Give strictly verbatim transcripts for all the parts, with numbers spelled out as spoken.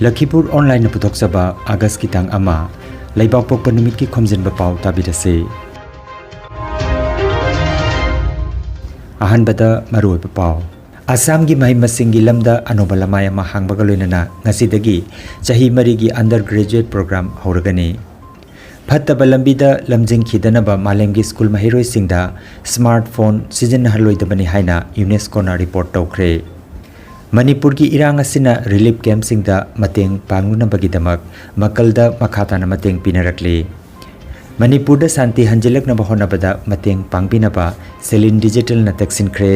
ꯂꯈꯤꯄꯨꯔ ꯑꯣꯟꯂꯥꯏꯟꯅ ꯄꯨꯊꯣꯛꯆꯕ ꯑꯥꯒꯁꯀꯤ ꯇꯥꯡ ꯑꯃ, ꯂꯩꯕꯥꯛꯄꯣꯛꯄ ꯅꯨꯃꯤꯠꯀꯤ ꯈꯣꯝꯖꯤꯟꯕ ꯄꯥꯎ ꯇꯥꯕꯤꯔꯁꯤ꯫ ꯑꯍꯥꯟꯕꯗ ꯃꯔꯨꯑꯣꯏꯕ ꯄꯥꯎ꯫ ꯑꯁꯥꯝꯒꯤ ꯃꯍꯩ ꯃꯁꯤꯡꯒꯤ ꯂꯝꯗ ꯑꯅꯧꯕ ꯂꯃꯥꯏ ꯑꯃ ꯍꯥꯡꯕꯒ ꯂꯣꯏꯅꯅ ꯉꯁꯤꯗꯒꯤ ꯆꯍꯤ ꯃꯔꯤꯒꯤ undergraduate program ꯍꯧꯔꯒꯅꯤ꯫ ꯐꯠꯇꯕ ꯂꯝꯕꯤꯗ ꯂꯝꯖꯤꯡꯈꯤꯗꯅꯕ ꯃꯥꯂꯦꯝꯒꯤ ꯁ꯭ꯀꯨꯜ ꯃꯍꯩꯔꯣꯏꯁꯤꯡꯗ smartphone ꯁꯤꯖꯤꯟꯅꯍꯜꯂꯣꯏꯗꯕꯅꯤ ꯍꯥꯏꯅ ꯌꯨꯅꯦꯁꯀꯣꯅ ꯔꯤꯄꯣꯔꯠ ꯇꯧꯈ꯭ꯔꯦ꯫ ꯃꯅꯤꯄꯨꯔꯒꯤ ꯏꯔꯥꯡ ꯑꯁꯤꯅ ꯔꯤꯂꯤꯐ ꯀꯦꯝꯞꯁꯤꯡꯗ ꯃꯇꯦꯡ ꯄꯥꯡꯅꯅꯕꯒꯤꯗꯃꯛ ꯃꯀꯜꯗ ꯃꯈꯥ ꯇꯥꯅ ꯃꯇꯦꯡ ꯄꯤꯅꯔꯛꯂꯤ꯫ ꯃꯅꯤꯄꯨꯔꯗ ꯁꯥꯟꯇꯤ ꯍꯟꯖꯤꯜꯂꯛꯅꯕ ꯍꯣꯠꯅꯕꯗ ꯃꯇꯦꯡ ꯄꯥꯡꯕꯤꯅꯕ ꯁꯦꯂꯤꯟ ꯗꯤꯖꯤꯇꯦꯜꯅ ꯇꯛꯁꯤꯟꯈ꯭ꯔꯦ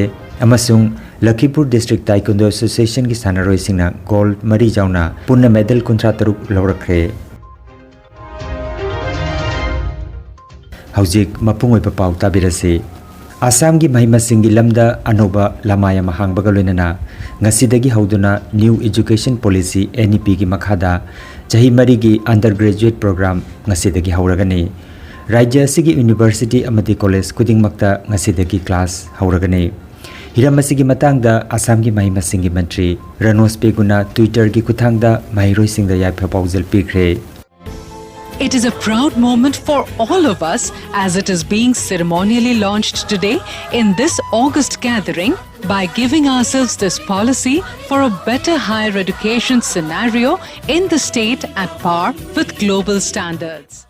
ꯑꯃꯁꯨꯡ ꯂꯈꯤꯄꯨꯔ ꯗꯤꯁꯇ꯭ꯔꯤꯛ ꯇꯥꯏꯀꯨꯟꯗꯣ ꯑꯦꯁꯣꯁꯤꯌꯦꯁꯟꯒꯤ ꯁꯥꯟꯅꯔꯣꯏꯁꯤꯡꯅ ꯒꯣꯜꯗ ꯃꯔꯤ ꯌꯥꯎꯅ ꯄꯨꯟꯅ ꯃꯦꯗꯜ ꯀꯨꯟꯊ꯭ꯔꯥ ꯇꯔꯨꯛ ꯂꯧꯔꯛꯈ꯭ꯔꯦ꯫ ꯍꯧꯖꯤꯛ ꯃꯄꯨꯡ ꯑꯣꯏꯕ ꯄꯥꯎ ꯇꯥꯕꯤꯔꯁꯤ꯫ ꯑꯁꯥꯝꯒꯤ ꯃꯍꯩ ꯃꯁꯤꯡꯒꯤ ꯂꯝꯗ ꯑꯅꯧꯕ ꯂꯃꯥꯏ ꯑꯃ ꯍꯥꯡꯕꯒ ꯂꯣꯏꯅꯅ ꯉꯁꯤꯗꯒꯤ ꯍꯧꯗꯨꯅ New Education Policy, N E P ꯒꯤ ꯃꯈꯥꯗ ꯆꯍꯤ ꯃꯔꯤꯒꯤ undergraduate program ꯉꯁꯤꯗꯒꯤ ꯍꯧꯔꯒꯅꯤ꯫ ꯔꯥꯖ꯭ꯌ ꯑꯁꯤꯒꯤ ꯌꯨꯅꯤꯚꯔꯁꯤꯇꯤ ꯑꯃꯗꯤ ꯀꯣꯂꯦꯖ ꯈꯨꯗꯤꯡꯃꯛꯇ ꯉꯁꯤꯗꯒꯤ ꯀ꯭ꯂꯥꯁ ꯍꯧꯔꯒꯅꯤ꯫ ꯍꯤꯔꯝ ꯑꯁꯤꯒꯤ ꯃꯇꯥꯡꯗ ꯑꯁꯥꯝꯒꯤ ꯃꯍꯩ ꯃꯁꯤꯡꯒꯤ ꯃꯟꯇ꯭ꯔꯤ ꯔꯅꯣꯖ ꯄꯦꯒꯨꯅ Twitter ꯒꯤ ꯈꯨꯠꯊꯥꯡꯗ ꯃꯍꯩꯔꯣꯏꯁꯤꯡꯗ ꯌꯥꯏꯐ ꯄꯥꯎꯖꯦꯜ ꯄꯤꯈ꯭ꯔꯦ꯫ It is a proud moment for all of us as it is being ceremonially launched today in this August gathering by giving ourselves this policy for a better higher education scenario in the state at par with global standards.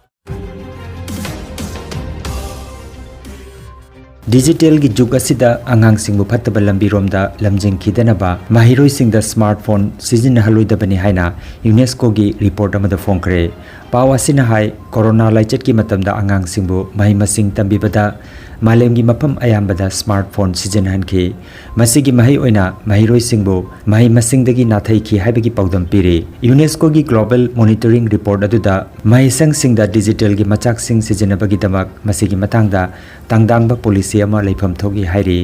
ꯗꯤꯖꯤꯇꯦꯜꯒꯤ ꯖꯨꯒ ꯑꯁꯤꯗ ꯑꯉꯥꯡꯁꯤꯡꯕꯨ ꯐꯠꯇꯕ ꯂꯝꯕꯤꯔꯣꯝꯗ ꯂꯝꯖꯤꯡꯈꯤꯗꯅꯕ ꯃꯍꯩꯔꯣꯏꯁꯤꯡꯗ smartphone ꯁꯤꯖꯤꯟꯅꯍꯜꯂꯣꯏꯗꯕꯅꯤ ꯍꯥꯏꯅ ꯌꯨꯅꯦꯁꯀꯣꯒꯤ report ꯑꯃꯗ ꯐꯣꯡꯈ꯭ꯔꯦ꯫ ꯄꯥꯎ ꯑꯁꯤꯅ ꯍꯥꯏ, corona ꯂꯥꯏꯆꯠꯀꯤ ꯃꯇꯝꯗ ꯑꯉꯥꯡꯁꯤꯡꯕꯨ ꯃꯍꯩ ꯃꯁꯤꯡ ꯇꯝꯕꯤꯕꯗ ꯃꯥꯂꯦꯝꯒꯤ ꯃꯐꯝ ꯑꯌꯥꯝꯕꯗ smartphone ꯁꯤꯖꯤꯟꯅꯍꯟꯈꯤ꯫ ꯃꯁꯤꯒꯤ ꯃꯍꯩ ꯑꯣꯏꯅ ꯃꯍꯩꯔꯣꯏꯁꯤꯡꯕꯨ ꯃꯍꯩ ꯃꯁꯤꯡꯗꯒꯤ ꯅꯥꯊꯩꯈꯤ ꯍꯥꯏꯕꯒꯤ ꯄꯥꯎꯗꯝ ꯄꯤꯔꯤ꯫ ꯌꯨꯅꯦꯁꯀꯣꯒꯤ global monitoring report ꯑꯗꯨꯗ ꯃꯍꯩꯁꯪꯁꯤꯡꯗ ꯗꯤꯖꯤꯇꯦꯜꯒꯤ ꯃꯆꯥꯛꯁꯤꯡ ꯁꯤꯖꯤꯟꯅꯕꯒꯤꯗꯃꯛ ꯃꯁꯤꯒꯤ ꯃꯇꯥꯡꯗ ꯇꯥꯡꯗꯥꯡꯕ ꯄꯣꯂꯤꯁꯤ ꯑꯃ ꯂꯩꯐꯝ ꯊꯣꯛꯏ ꯍꯥꯏꯔꯤ꯫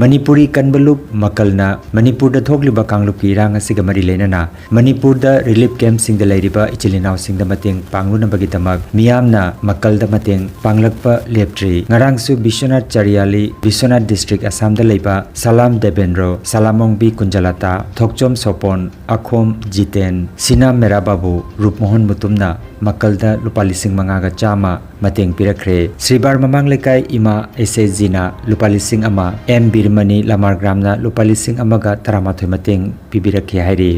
ꯃꯅꯤꯄꯨꯔꯤ ꯀꯟꯕ ꯂꯨꯞ ꯃꯀꯜꯅ ꯃꯅꯤꯄꯨꯔꯗ ꯊꯣꯛꯂꯤꯕ ꯀꯥꯡꯂꯨꯞꯀꯤ ꯏꯔꯥꯡ ꯑꯁꯤꯒ ꯃꯔꯤ ꯂꯩꯅꯅ ꯃꯅꯤꯄꯨꯔꯗ relief camp ꯁꯤꯡꯗ ꯂꯩꯔꯤꯕ ꯏꯆꯤꯜ ꯏꯅꯥꯎꯁꯤꯡꯗ ꯃꯇꯦꯡ ꯄꯥꯡꯂꯨꯅꯕꯒꯤꯗꯃꯛ ꯃꯤꯌꯥꯝꯅ ꯃꯀꯜꯗ ꯃꯇꯦꯡ ꯄꯥꯡꯂꯛꯄ ꯂꯦꯞꯇ꯭ꯔꯤ꯫ ꯉꯔꯥꯡꯁꯨ ꯕꯤꯁ꯭ꯋꯅꯥꯊ ꯆꯥꯔꯤꯌꯥꯂꯤ, ꯕꯤꯁ꯭ꯋꯅꯥꯊ district, ꯑꯁꯥꯝꯗ ꯂꯩꯕ ꯁꯂꯥꯝ ꯗꯦꯕꯦꯟꯗ꯭ꯔꯣ, ꯁꯂꯥꯃꯣꯡꯕꯤ ꯀꯨꯟꯖꯂꯇꯥ, ꯊꯣꯛꯆꯣꯝ ꯁꯣꯄꯣꯟ, ꯑꯈꯣꯝ ꯖꯤꯇꯦꯟ, ꯁꯤꯅꯥ ꯃꯦꯔꯥ ꯕꯥꯕꯨ, ꯔꯨꯞꯃꯣꯍꯟ ꯃꯨꯇꯨꯝꯅ ꯃꯀꯜꯗ ꯂꯨꯄꯥ ꯂꯤꯁꯤꯡ ꯃꯉꯥꯒ ꯆꯥꯝꯃ ꯃꯇꯦꯡ ꯄꯤꯔꯛꯈ꯭ꯔꯦ꯫ ꯁ꯭ꯔꯤꯕꯥꯔ ꯃꯃꯥꯡ ꯂꯩꯀꯥꯏ ꯏꯃꯥ ꯑꯦꯁ ꯑꯦꯁ ꯖꯤꯅ ꯂꯨꯄꯥ ꯂꯤꯁꯤꯡ ꯑꯃ, ꯑꯦꯝ ꯕꯤꯔꯃꯅꯤ ꯂꯃꯥꯔꯒ꯭ꯔꯥꯝꯅ ꯂꯨꯄꯥ ꯂꯤꯁꯤꯡ ꯑꯃꯒ ꯇꯔꯥꯃꯥꯊꯣꯏ ꯃꯇꯦꯡ ꯄꯤꯕꯤꯔꯛꯈꯤ ꯍꯥꯏꯔꯤ꯫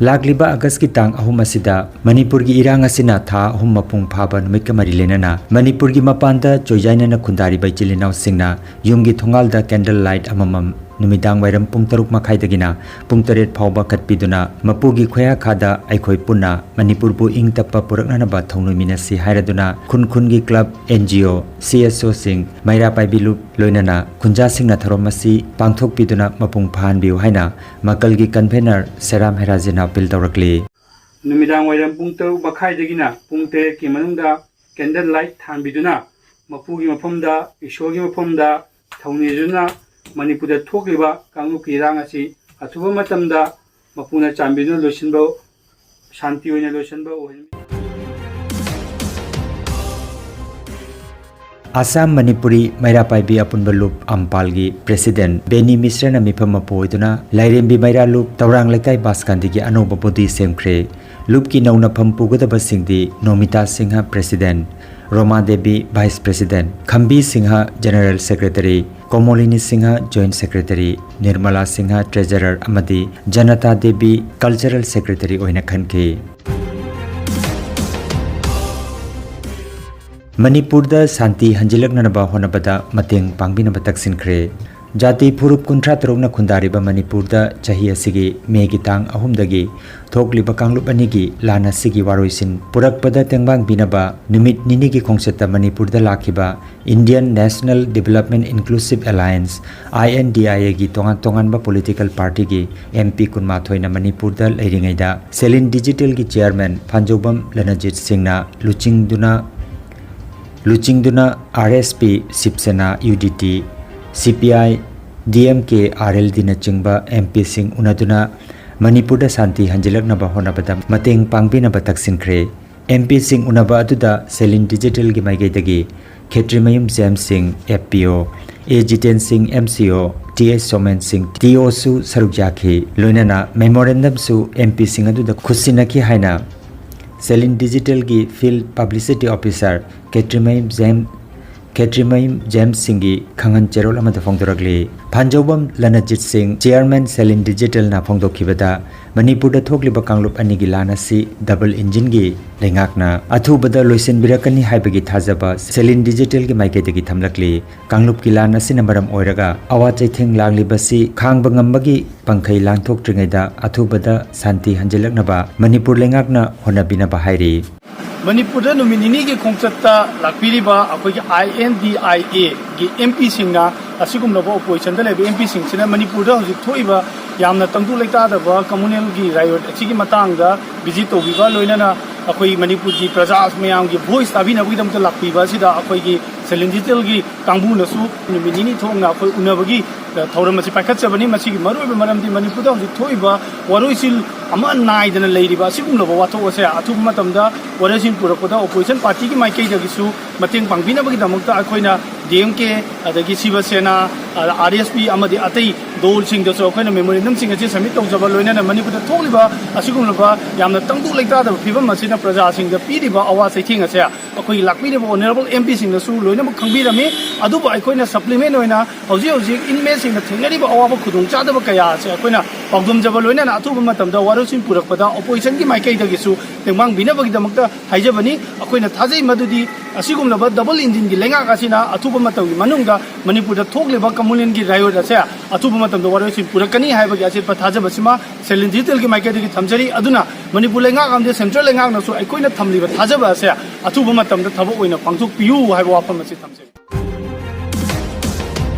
ꯂꯥꯛꯂꯤꯕ ꯑꯥꯒꯁꯀꯤ ꯇꯥꯡ ꯑꯍꯨꯝ ꯑꯁꯤꯗ ꯃꯅꯤꯄꯨꯔꯒꯤ ꯏꯔꯥꯡ ꯑꯁꯤꯅ ꯊꯥ ꯑꯍꯨꯝ ꯃꯄꯨꯡ ꯐꯥꯕ ꯅꯨꯃꯤꯠꯀ ꯃꯔꯤ ꯂꯩꯅꯅ ꯃꯅꯤꯄꯨꯔꯒꯤ ꯃꯄꯥꯟꯗ ꯆꯣꯏꯖꯥꯏꯅꯅ ꯈꯨꯟꯗꯥꯔꯤꯕ ꯏꯆꯤꯜ ꯏꯅꯥꯎꯁꯤꯡꯅ ꯌꯨꯝꯒꯤ ꯊꯣꯡꯒꯥꯜꯗ candle light ꯑꯃꯃꯝ ꯅꯨꯃꯤꯗꯥꯡ ꯋꯥꯏꯔꯝ ꯄꯨꯡ ꯇꯔꯨꯛ ꯃꯈꯥꯏꯗꯒꯤꯅ ꯄꯨꯡ ꯇꯔꯦꯠ ꯐꯥꯎꯕ ꯀꯠꯄꯤꯗꯨꯅ ꯃꯄꯨꯒꯤ ꯈꯨꯌꯥꯈꯥꯗ ꯑꯩꯈꯣꯏ ꯄꯨꯟꯅ ꯃꯅꯤꯄꯨꯔꯕꯨ ꯏꯪ ꯇꯞꯄ ꯄꯨꯔꯛꯅꯅꯕ ꯊꯧꯅꯣꯏꯃꯤꯟꯅꯁꯤ ꯍꯥꯏꯔꯗꯨꯅ ꯈꯨꯟ ꯈꯨꯟꯒꯤ club, N G O, C S O ꯁꯤꯡ, ꯃꯩꯔꯥ ꯄꯥꯏꯕꯤ ꯂꯨꯞ ꯂꯣꯏꯅꯅ ꯈꯨꯟꯖꯥꯁꯤꯡꯅ ꯊꯧꯔꯝ ꯑꯁꯤ ꯄꯥꯡꯊꯣꯛꯄꯤꯗꯨꯅ ꯃꯄꯨꯡ ꯐꯥꯍꯟꯕꯤꯌꯨ ꯍꯥꯏꯅ ꯃꯀꯜꯒꯤ convener ꯁꯦꯔꯥꯝ ꯍꯦꯔꯥꯖꯤꯅ appeal ꯇꯧꯔꯛꯂꯤ꯫ ꯅꯨꯃꯤꯗꯥꯡ ꯋꯥꯏꯔꯝ ꯄꯨꯡ ꯇꯔꯨꯛ ꯃꯈꯥꯏꯗꯒꯤꯅ ꯄꯨꯡ ꯇꯔꯦꯠꯀꯤ ꯃꯅꯨꯡꯗ candle light ꯊꯥꯟꯕꯤꯗꯨꯅ ꯃꯄꯨꯒꯤ ꯃꯐꯝꯗ, ꯏꯁꯣꯔꯒꯤ ꯃꯐꯝꯗ ꯊꯧꯅꯤꯖꯅ ꯃꯅꯤꯄꯨꯔꯗ ꯊꯣꯛꯂꯤꯕ ꯀꯥꯡꯂꯨꯞꯀꯤ ꯏꯔꯥꯡ ꯑꯁꯤ ꯑꯊꯨꯕ ꯃꯇꯝꯗ ꯃꯄꯨꯅ ꯆꯥꯟꯕꯤꯗꯨꯅ ꯂꯣꯏꯁꯤꯟꯕ, ꯁꯥꯟꯇꯤ ꯑꯣꯏꯅ ꯂꯣꯏꯁꯤꯟꯕ ꯑꯣꯏꯍꯟꯕꯤꯌꯨ꯫ ꯑꯁꯥꯝ ꯃꯅꯤꯄꯨꯔꯤ ꯃꯩꯔꯥ ꯄꯥꯏꯕꯤ ꯑꯄꯨꯟꯕ ꯂꯨꯞ ꯑꯝꯄꯥꯜꯒꯤ president ꯕꯦꯅꯤ ꯃꯤꯁ꯭ꯔꯅ ꯃꯤꯐꯝ ꯃꯄꯨ ꯑꯣꯏꯗꯨꯅ ꯂꯥꯏꯔꯦꯝꯕꯤ ꯃꯩꯔꯥ ꯂꯨꯞ ꯇꯧꯔꯥꯡ ꯂꯩꯀꯥꯏ ꯕꯥꯁꯀꯥꯟꯗꯤꯒꯤ ꯑꯅꯧꯕ body ꯁꯦꯝꯈ꯭ꯔꯦ꯫ ꯂꯨꯞꯀꯤ ꯅꯧꯅ ꯐꯝ ꯄꯨꯒꯗꯕꯁꯤꯡꯗꯤ ꯅꯣꯃꯤꯇꯥ Singh president, ꯔꯣꯃꯥ Devi vice president, ꯈꯝꯕꯤ Singh general secretary, ꯀꯣꯃꯣꯂꯤꯅꯤ Singh joint secretary, Nirmala Singh treasurer ꯑꯃꯗꯤ ꯖꯅꯇꯥ ꯗꯦꯕꯤ cultural secretary ꯑꯣꯏꯅ ꯈꯟꯈꯤ꯫ ꯃꯅꯤꯄꯨꯔꯗ ꯁꯥꯟꯇꯤ ꯍꯟꯖꯤꯜꯂꯛꯅꯅꯕ ꯍꯣꯠꯅꯕꯗ ꯃꯇꯦꯡ ꯄꯥꯡꯕꯤꯅꯕ ꯇꯛꯁꯤꯟꯈ꯭ꯔꯦ꯫ ꯖꯥꯇꯤ ꯐꯨꯔꯨꯞ ꯀꯨꯟꯊ꯭ꯔꯥ ꯇꯔꯨꯛꯅ ꯈꯨꯟꯗꯥꯔꯤꯕ ꯃꯅꯤꯄꯨꯔꯗ ꯆꯍꯤ ꯑꯁꯤꯒꯤ ꯃꯦꯒꯤ ꯇꯥꯡ ꯑꯍꯨꯝꯗꯒꯤ ꯊꯣꯛꯂꯤꯕ ꯀꯥꯡꯂꯨꯞ ꯑꯅꯤꯒꯤ ꯂꯥꯟ ꯑꯁꯤꯒꯤ ꯋꯥꯔꯣꯏꯁꯤꯟ ꯄꯨꯔꯛꯄꯗ ꯇꯦꯡꯕꯥꯡ ꯄꯤꯅꯕ ꯅꯨꯃꯤꯠ ꯅꯤꯅꯤꯒꯤ ꯈꯣꯡꯆꯠꯇ ꯃꯅꯤꯄꯨꯔꯗ ꯂꯥꯛꯈꯤꯕ Indian National Development Inclusive Alliance, I N D I A ꯒꯤ ꯇꯣꯉꯥꯟ ꯇꯣꯉꯥꯟꯕ political party ꯒꯤ M P ꯀꯨꯟꯃꯥꯊꯣꯏꯅ ꯃꯅꯤꯄꯨꯔꯗ ꯂꯩꯔꯤꯉꯩꯗ ꯁꯦꯂꯤꯟ Digital ꯒꯤ chairman ꯐꯥꯟꯖꯧꯕꯝ ꯂꯅꯖꯤꯠ ꯁꯤꯡꯅ ꯂꯨꯆꯤꯡꯗꯨꯅ ꯂꯨꯆꯤꯡꯗꯨꯅ ꯑꯥꯔ ꯑꯦꯁ ꯄꯤ, ꯁꯤꯕ ꯁꯦꯅꯥ, U D T, C P I, D M K, R L ꯗꯤꯅꯆꯤꯡꯕ ꯑꯦꯝ ꯄꯤꯁꯤꯡ ꯎꯅꯗꯨꯅ ꯃꯅꯤꯄꯨꯔꯗ ꯁꯥꯟꯇꯤ ꯍꯟꯖꯤꯜꯂꯛꯅꯕ ꯍꯣꯠꯅꯕꯗ ꯃꯇꯦꯡ ꯄꯥꯡꯕꯤꯅꯕ ꯇꯛꯁꯤꯟꯈ꯭ꯔꯦ꯫ ꯑꯦꯝ ꯄꯤꯁꯤꯡ ꯎꯅꯕ ꯑꯗꯨꯗ ꯁꯦꯂꯤꯟ ꯗꯤꯖꯤꯇꯦꯜꯒꯤ ꯃꯥꯏꯀꯩꯗꯒꯤ ꯈꯦꯇ꯭ꯔꯤꯃꯌꯨꯝ ꯖꯦꯝꯁ ꯁꯤꯡ, ꯑꯦꯐ ꯄꯤ ꯑꯣ, ꯑꯦ ꯖꯤꯇꯦꯟ ꯁꯤꯡ, ꯑꯦꯝ ꯁꯤ ꯑꯣ, ꯇꯤ ꯑꯦꯁ ꯁꯣꯃꯦꯟ ꯁꯤꯡ, ꯇꯤ ꯑꯣꯁꯨ ꯁꯔꯨꯛ ꯌꯥꯈꯤ꯫ ꯂꯣꯏꯅꯅ ꯃꯦꯃꯣꯔꯦꯟꯗꯝꯁꯨ ꯑꯦꯝ ꯄꯤꯁꯤꯡ ꯑꯗꯨꯗ ꯈꯨꯠꯁꯤꯟꯅꯈꯤ ꯍꯥꯏꯅ ꯁꯦꯂꯤꯟ ꯗꯤꯖꯤꯇꯦꯜꯒꯤ ꯐꯤꯜꯗ ꯄꯕ꯭ꯂꯤꯁꯤꯇꯤ ꯑꯣꯐꯤꯁꯥꯔ ꯈꯦꯇ꯭ꯔꯤꯃꯌꯨꯝ ꯖꯦꯝ, ꯈꯦꯇ꯭ꯔꯤꯃꯌꯨꯝ ꯖꯦꯝꯁ ꯁꯤꯡꯒꯤ ꯈꯪꯍꯟ ꯆꯦꯔꯣꯜ ꯑꯃꯗ ꯐꯣꯡꯗꯣꯔꯛꯂꯤ꯫ ꯐꯥꯟꯖꯧꯕꯝ ꯂꯅꯖꯤꯠ ꯁꯤꯡ, ꯆꯤꯌꯥꯔꯃꯦꯟ ꯁꯦꯂꯤꯟ ꯗꯤꯖꯤꯇꯦꯜꯅ ꯐꯣꯡꯗꯣꯛꯈꯤꯕꯗ, ꯃꯅꯤꯄꯨꯔꯗ ꯊꯣꯛꯂꯤꯕ ꯀꯥꯡꯂꯨꯞ ꯑꯅꯤꯒꯤ ꯂꯥꯟ ꯑꯁꯤ ꯗꯕꯜ ꯏꯟꯖꯤꯟꯒꯤ ꯂꯩꯉꯥꯛꯅ ꯑꯊꯨꯕꯗ ꯂꯣꯏꯁꯤꯟꯕꯤꯔꯛꯀꯅꯤ ꯍꯥꯏꯕꯒꯤ ꯊꯥꯖꯕ ꯁꯦꯂꯤꯟ ꯗꯤꯖꯤꯇꯦꯜꯒꯤ ꯃꯥꯏꯀꯩꯗꯒꯤ ꯊꯝꯂꯛꯂꯤ꯫ ꯀꯥꯡꯂꯨꯞꯀꯤ ꯂꯥꯟ ꯑꯁꯤꯅ ꯃꯔꯝ ꯑꯣꯏꯔꯒ ꯑꯋꯥ ꯆꯩꯊꯦꯡ ꯂꯥꯡꯂꯤꯕꯁꯤ ꯈꯥꯡꯕ ꯉꯝꯕꯒꯤ ꯄꯪꯈꯩ ꯂꯥꯟꯊꯣꯛꯇ꯭ꯔꯤꯉꯩꯗ ꯑꯊꯨꯕꯗ ꯁꯥꯟꯇꯤ ꯍꯟꯖꯤꯜꯂꯛꯅꯕ ꯃꯅꯤꯄꯨꯔ ꯂꯩꯉꯥꯛꯅ ꯍꯣꯠꯅꯕꯤꯅꯕ ꯍꯥꯏꯔꯤ꯫ ꯃꯅꯤꯄꯨꯔꯗ ꯅꯨꯃꯤꯠ ꯅꯤꯅꯤꯒꯤ ꯈꯣꯡꯆꯠꯇ ꯂꯥꯛꯄꯤꯔꯤꯕ ꯑꯩꯈꯣꯏꯒꯤ ꯑꯥꯏ ꯑꯦꯟ ꯗꯤ ꯑꯥꯏ ꯑꯦꯒꯤ ꯑꯦꯝ ꯄꯤꯁꯤꯡꯅ, ꯑꯁꯤꯒꯨꯝꯂꯕ ꯑꯣꯄꯣꯖꯤꯁꯟꯗ ꯂꯩꯕ ꯑꯦꯝ ꯄꯤꯁꯤꯡꯁꯤꯅ ꯃꯅꯤꯄꯨꯔꯗ ꯍꯧꯖꯤꯛ ꯊꯣꯛꯏꯕ ꯌꯥꯝꯅ ꯇꯪꯗꯨ ꯂꯩꯇꯥꯗꯕ ꯀꯝꯃꯨꯅꯦꯜꯒꯤ ꯔꯥꯏꯑꯣꯠ ꯑꯁꯤꯒꯤ ꯃꯇꯥꯡꯗ ꯚꯤꯖꯤꯠ ꯇꯧꯕꯤꯕ, ꯂꯣꯏꯅꯅ ꯑꯩꯈꯣꯏ ꯃꯅꯤꯄꯨꯔꯒꯤ ꯄ꯭ꯔꯖꯥ ꯃꯌꯥꯝꯒꯤ ꯚꯣꯏꯁ ꯇꯥꯕꯤꯅꯕꯒꯤꯗꯃꯛꯇ ꯂꯥꯛꯄꯤꯕ ꯑꯁꯤꯗ ꯑꯩꯈꯣꯏꯒꯤ ꯁꯦꯂꯤꯟ ꯗꯤꯖꯤꯇꯦꯜꯒꯤ ꯀꯥꯡꯕꯨꯅꯁꯨ ꯅꯨꯃꯤꯠ ꯅꯤꯅꯤ ꯊꯣꯛꯅ ꯑꯩꯈꯣꯏ ꯎꯅꯕꯒꯤ, ꯑ, ꯊꯧꯔꯝ ꯑꯁꯤ ꯄꯥꯏꯈꯠꯆꯕꯅꯤ꯫ ꯃꯁꯤꯒꯤ ꯃꯔꯨꯑꯣꯏꯕ ꯃꯔꯝꯗꯤ ꯃꯅꯤꯄꯨꯔꯗ ꯍꯧꯖꯤꯛ ꯊꯣꯛꯏꯕ ꯋꯥꯔꯣꯏꯁꯤꯟ ꯑꯃ ꯅꯥꯏꯗꯅ ꯂꯩꯔꯤꯕ ꯑꯁꯤꯒꯨꯝꯂꯕ ꯋꯥꯊꯣꯛ ꯑꯁꯦ ꯑꯊꯨꯕ ꯃꯇꯝꯗ ꯋꯥꯔꯣꯏꯁꯤꯟ ꯄꯨꯔꯛꯄꯗ ꯑꯣꯄꯣꯖꯤꯁꯟ ꯄꯥꯔꯇꯤꯒꯤ ꯃꯥꯏꯀꯩꯗꯒꯤꯁꯨ ꯃꯇꯦꯡ ꯄꯥꯡꯕꯤꯅꯕꯒꯤꯗꯃꯛꯇ ꯑꯩꯈꯣꯏꯅ ꯗꯤ ꯑꯦꯝ ꯀꯦ, ꯑꯗꯒꯤ ꯁꯤꯕ ꯁꯦꯅꯥ, ꯑꯥꯔ ꯑꯦꯁ ꯄꯤ ꯑꯃꯗꯤ ꯑꯇꯩ ꯗꯣꯜꯁꯤꯡꯗꯁꯨ ꯑꯩꯈꯣꯏꯅ ꯃꯦꯃꯣꯔꯦꯟꯗꯝꯁꯤꯡ ꯑꯁꯤ ꯁꯕꯃꯤꯠ ꯇꯧꯖꯕ, ꯂꯣꯏꯅꯅ ꯃꯅꯤꯄꯨꯔꯗ ꯊꯣꯛꯂꯤꯕ ꯑꯁꯤꯒꯨꯝꯂꯕ ꯌꯥꯝꯅ ꯇꯪꯗꯨ ꯂꯩꯇꯥꯗꯕ ꯐꯤꯕꯝ ꯑꯁꯤꯅ ꯄ꯭ꯔꯖꯥꯁꯤꯡꯗ ꯄꯤꯔꯤꯕ ꯑꯋꯥ ꯆꯩꯊꯦꯡ ꯑꯁꯦ ꯑꯩꯈꯣꯏꯒꯤ ꯂꯥꯛꯄꯤꯔꯤꯕ ꯑꯣꯅꯔꯦꯕꯜ ꯑꯦꯝ ꯄꯤꯁꯤꯡꯅꯁꯨ ꯂꯣꯏꯅꯃꯛ ꯈꯪꯕꯤꯔꯝꯃꯤ꯫ ꯑꯗꯨꯕꯨ ꯑꯩꯈꯣꯏꯅ ꯁꯄ꯭ꯂꯤꯃꯦꯟ ꯑꯣꯏꯅ ꯍꯧꯖꯤꯛ ꯍꯧꯖꯤꯛ ꯏꯟꯃꯦꯠꯁꯤꯡꯅ ꯊꯦꯡꯅꯔꯤꯕ ꯑꯋꯥꯕ ꯈꯨꯗꯣꯡꯆꯥꯗꯕ ꯀꯌꯥ ꯑꯁꯦ ꯑꯩꯈꯣꯏꯅ ꯄꯥꯎꯗꯝꯖꯕ, ꯂꯣꯏꯅꯅ ꯑꯊꯨꯕ ꯃꯇꯝꯗ ꯋꯥꯔꯣꯏꯁꯤꯟ ꯄꯨꯔꯛꯄꯗ ꯑꯣꯄꯣꯖꯤꯁꯟꯒꯤ ꯃꯥꯏꯀꯩꯗꯒꯤꯁꯨ ꯇꯦꯡꯕꯥꯡꯕꯤꯅꯕꯒꯤꯗꯃꯛꯇ ꯍꯥꯏꯖꯕꯅꯤ꯫ ꯑꯩꯈꯣꯏꯅ ꯊꯥꯖꯩ ꯃꯗꯨꯗꯤ ꯑꯁꯤꯒꯨꯝꯂꯕ ꯗꯕꯜ ꯏꯟꯖꯤꯟꯒꯤ ꯂꯩꯉꯥꯛ ꯑꯁꯤꯅ ꯑꯊꯨꯕ ꯃꯇꯝꯒꯤ ꯃꯅꯨꯡꯗ ꯃꯅꯤꯄꯨꯔꯗ ꯊꯣꯛꯂꯤꯕ ꯀꯝꯃꯨꯅꯦꯜꯒꯤ ꯔꯥꯏꯑꯣꯠ ꯑꯁꯦ ꯑꯊꯨꯕ ꯃꯇꯝꯗ ꯋꯥꯔꯣꯏꯁꯤꯟ ꯄꯨꯔꯛꯀꯅꯤ ꯍꯥꯏꯕꯒꯤ ꯑꯆꯦꯠꯄ ꯊꯥꯖꯕꯁꯤꯃ ꯁꯦꯂꯤꯟ ꯗꯤꯖꯤꯇꯦꯜꯒꯤ ꯃꯥꯏꯀꯩꯗꯒꯤ ꯊꯝꯖꯔꯤ꯫ ꯑꯗꯨꯅ ꯃꯅꯤꯄꯨꯔ ꯂꯩꯉꯥꯛ ꯑꯃꯗꯤ ꯁꯦꯟꯇ꯭ꯔꯦꯜ ꯂꯩꯉꯥꯛꯅꯁꯨ ꯑꯩꯈꯣꯏꯅ ꯊꯝꯂꯤꯕ ꯊꯥꯖꯕ ꯑꯁꯦ ꯑꯊꯨꯕ ꯃꯇꯝꯗ ꯊꯕꯛ ꯑꯣꯏꯅ ꯄꯥꯡꯊꯣꯛꯄꯤꯌꯨ ꯍꯥꯏꯕ ꯋꯥꯐꯝ ꯑꯁꯤ ꯊꯝꯖꯔꯤ꯫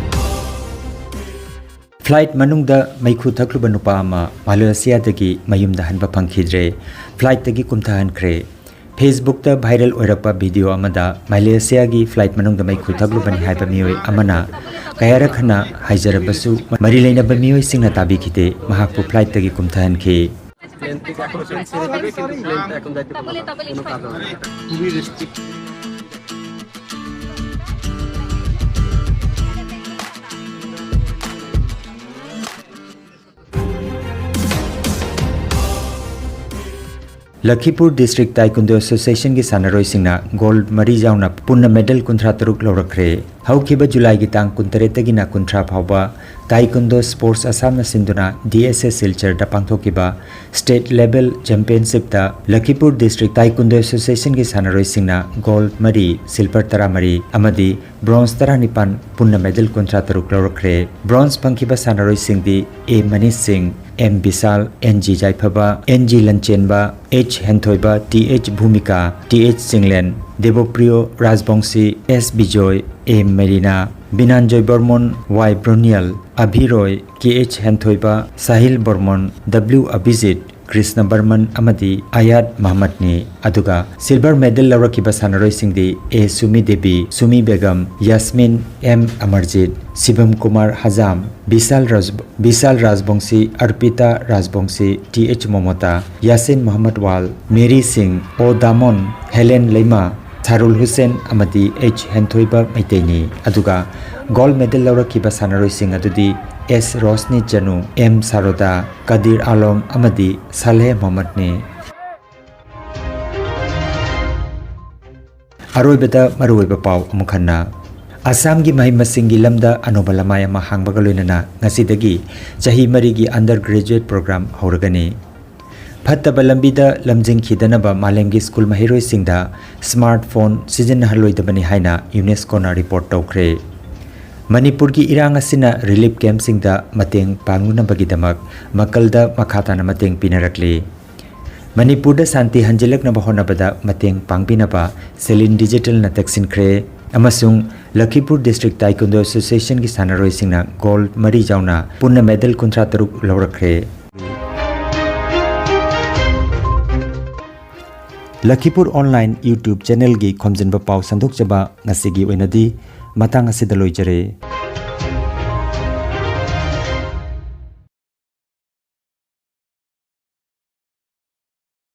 ꯐ꯭ꯂꯥꯏꯠ ꯃꯅꯨꯡꯗ ꯃꯩꯈꯨ ꯊꯛꯂꯨꯕ ꯅꯨꯄꯥ ꯑꯃ ꯃꯥꯂꯦꯁꯤꯌꯥꯗꯒꯤ ꯃꯌꯨꯝꯗ ꯍꯟꯕ ꯐꯪꯈꯤꯗ꯭ꯔꯦ꯫ ꯐ꯭ꯂꯥꯏꯠꯇꯒꯤ ꯀꯨꯝꯊꯍꯟꯈ꯭ꯔꯦ꯫ Facebookꯇ viral ꯑꯣꯏꯔꯛꯄ video ꯑꯃꯗ ꯃꯂꯦꯁꯤꯌꯥꯒꯤ flight ꯃꯅꯨꯡꯗ ꯃꯩꯈꯨ ꯊꯛꯂꯨꯕꯅꯤ ꯍꯥꯏꯕ ꯃꯤꯑꯣꯏ ꯑꯃꯅ ꯀꯌꯥꯔꯛ ꯍꯟꯅ ꯍꯥꯏꯖꯔꯕꯁꯨ ꯃꯔꯤ ꯂꯩꯅꯕ ꯃꯤꯑꯣꯏꯁꯤꯡꯅ ꯇꯥꯕꯤꯈꯤꯗꯦ꯫ ꯃꯍꯥꯛꯄꯨ flightꯇꯒꯤ ꯀꯨꯝꯊꯍꯟꯈꯤ꯫ প্লেন থেকে এখন প্লেন ছেড়ে দিবে, কিন্তু প্লেনটা এখন যাইতে পারবে না, কোনো কারণে। খুবই রেস্ট্রিক্ট। Lakhipur District Taekwondo Associationꯒꯤ ꯁꯥꯟꯅꯔꯣꯏꯁꯤꯡꯅ gold ꯃꯔꯤ ꯌꯥꯎꯅ ꯄꯨꯟꯅ medal ꯀꯨꯟꯊ꯭ꯔꯥ ꯇꯔꯨꯛ ꯂꯧꯔꯛꯈ꯭ꯔꯦ꯫ ꯍꯧꯈꯤꯕ Julyꯒꯤ ꯇꯥꯡ ꯀꯨꯟꯇꯔꯦꯠꯇꯒꯤꯅ ꯀꯨꯟꯊ꯭ꯔꯥ ꯐꯥꯎꯕ Taekwondo Sports Assam ꯁꯤꯟꯗꯨꯅ D S A ꯁꯤꯜꯆꯔꯗ ꯄꯥꯡꯊꯣꯛꯈꯤꯕ state level championshipꯇ Lakhipur District Taekwondo Associationꯒꯤ ꯁꯥꯟꯅꯔꯣꯏꯁꯤꯡꯅ gold ꯃꯔꯤ, silver ꯇꯔꯥꯃꯔꯤ ꯑꯃꯗꯤ bronze ꯇꯔꯥꯅꯤꯄꯥꯟ, ꯄꯨꯟꯅ medal ꯀꯨꯟꯊ꯭ꯔꯥ ꯇꯔꯨꯛ ꯂꯧꯔꯛꯈ꯭ꯔꯦ꯫ Bronze ꯐꯪꯈꯤꯕ ꯁꯥꯟꯅꯔꯣꯏꯁꯤꯡꯗꯤ A Manish Singh, M Bishal, N G Yaiphaba, N G Lanchenba, H Hemthoiba, T H Bhumika, T H Chinglen, Debopriyo Rajbongshi, S Bijoy, A Merina, Binanjoy Barmon, Y Broniyal, Aviroy, K H Hemthoiba, Sahil Barmon, W Avijit, Krishna Barman ꯑꯃꯗꯤ ꯑꯌꯥꯠ ꯃꯍꯃꯠꯅꯤ꯫ ꯑꯗꯨꯒ silver medal ꯂꯧꯔꯛꯈꯤꯕ ꯁꯥꯟꯅꯔꯣꯏꯁꯤꯡꯗꯤ A Sumi Devi, Sumi Begum, ꯌꯥꯁꯃꯤꯟ, M Amarjeet, ꯁꯤꯕꯝ Kumar ꯍꯖꯥꯝ, Bishal Raj-, Bishal ꯔꯥꯖꯕꯣꯡꯁꯤ, Arpita ꯔꯥꯖꯕꯣꯡꯁꯤ, T H ꯃꯣꯃꯣꯇꯥ, ꯌꯥꯁꯤꯟ Muhammad ꯋꯥꯜ, ꯃꯦꯔꯤ ꯁꯤꯡ, O ꯗꯥꯃꯣꯟ, ꯍꯦꯂꯦꯟ ꯂꯩꯃꯥ, ꯁꯥꯔꯨꯜ ꯍꯨꯁꯦꯟ ꯑꯃꯗꯤ H ꯍꯦꯟꯊꯣꯏꯕ ꯃꯩꯇꯩꯅꯤ꯫ ꯑꯗꯨꯒ gold medal ꯂꯧꯔꯛꯈꯤꯕ ꯁꯥꯟꯅꯔꯣꯏꯁꯤꯡ ꯑꯗꯨꯗꯤ S Roshni ꯆꯅꯨ, M ꯁꯥꯔꯣꯗꯥ, Kadir ꯑꯥꯂꯣꯝ ꯑꯃꯗꯤ ꯁꯥꯂꯦꯍ ꯃꯣꯍꯝꯃꯗꯅꯤ꯫ ꯑꯔꯣꯏꯕꯗ ꯃꯔꯨꯑꯣꯏꯕ ꯄꯥꯎ ꯑꯃꯨꯛ ꯍꯟꯅ꯫ ꯑꯁꯥꯝꯒꯤ ꯃꯍꯩ ꯃꯁꯤꯡꯒꯤ ꯂꯝꯗ ꯑꯅꯧꯕ ꯂꯃꯥꯏ ꯑꯃ ꯍꯥꯡꯕꯒ ꯂꯣꯏꯅꯅ ꯉꯁꯤꯗꯒꯤ ꯆꯍꯤ ꯃꯔꯤꯒꯤ undergraduate program ꯍꯧꯔꯒꯅꯤ꯫ ꯐꯠꯇꯕ ꯂꯝꯕꯤꯗ ꯂꯝꯖꯤꯡꯈꯤꯗꯅꯕ ꯃꯥꯂꯦꯝꯒꯤ ꯁ꯭ꯀꯨꯜ ꯃꯍꯩꯔꯣꯏꯁꯤꯡꯗ smartphone ꯁꯤꯖꯤꯟꯅꯍꯜꯂꯣꯏꯗꯕꯅꯤ ꯍꯥꯏꯅ UNESCOꯅ report ꯇꯧꯈ꯭ꯔꯦ꯫ ꯃꯅꯤꯄꯨꯔꯒꯤ ꯏꯔꯥꯡ ꯑꯁꯤꯅ relief campꯁꯤꯡꯗ ꯃꯇꯦꯡ ꯄꯥꯡꯅꯕꯒꯤꯗꯃꯛ ꯃꯀꯜꯗ ꯃꯈꯥ ꯇꯥꯅ ꯃꯇꯦꯡ ꯄꯤꯅꯔꯛꯂꯤ꯫ ꯃꯅꯤꯄꯨꯔꯗ ꯁꯥꯟꯇꯤ ꯍꯟꯖꯤꯜꯂꯛꯅꯕ ꯍꯣꯠꯅꯕꯗ ꯃꯇꯦꯡ ꯄꯥꯡꯕꯤꯅꯕ Celine Digitalꯅ ꯇꯛꯁꯤꯟꯈ꯭ꯔꯦ ꯑꯃꯁꯨꯡ Lakhipur District Taekwondo Associationꯒꯤ ꯁꯥꯟꯅꯔꯣꯏꯁꯤꯡꯅ gold ꯃꯔꯤ ꯌꯥꯎꯅ ꯄꯨꯟꯅ medal ꯀꯨꯟꯊ꯭ꯔꯥ ꯇꯔꯨꯛ ꯂꯧꯔꯛꯈ꯭ꯔꯦ꯫ ꯂꯈꯤꯄꯨꯔ ꯑꯣꯟꯂꯥꯏꯟ YouTube ꯆꯦꯅꯦꯜꯒꯤ ꯈꯣꯝꯖꯤꯟꯕ ꯄꯥꯎ ꯁꯟꯗꯣꯛꯆꯕ ꯉꯁꯤꯒꯤ ꯑꯣꯏꯅꯗꯤ ꯃꯇꯥꯡ ꯑꯁꯤꯗ ꯂꯣꯏꯖꯔꯦ꯫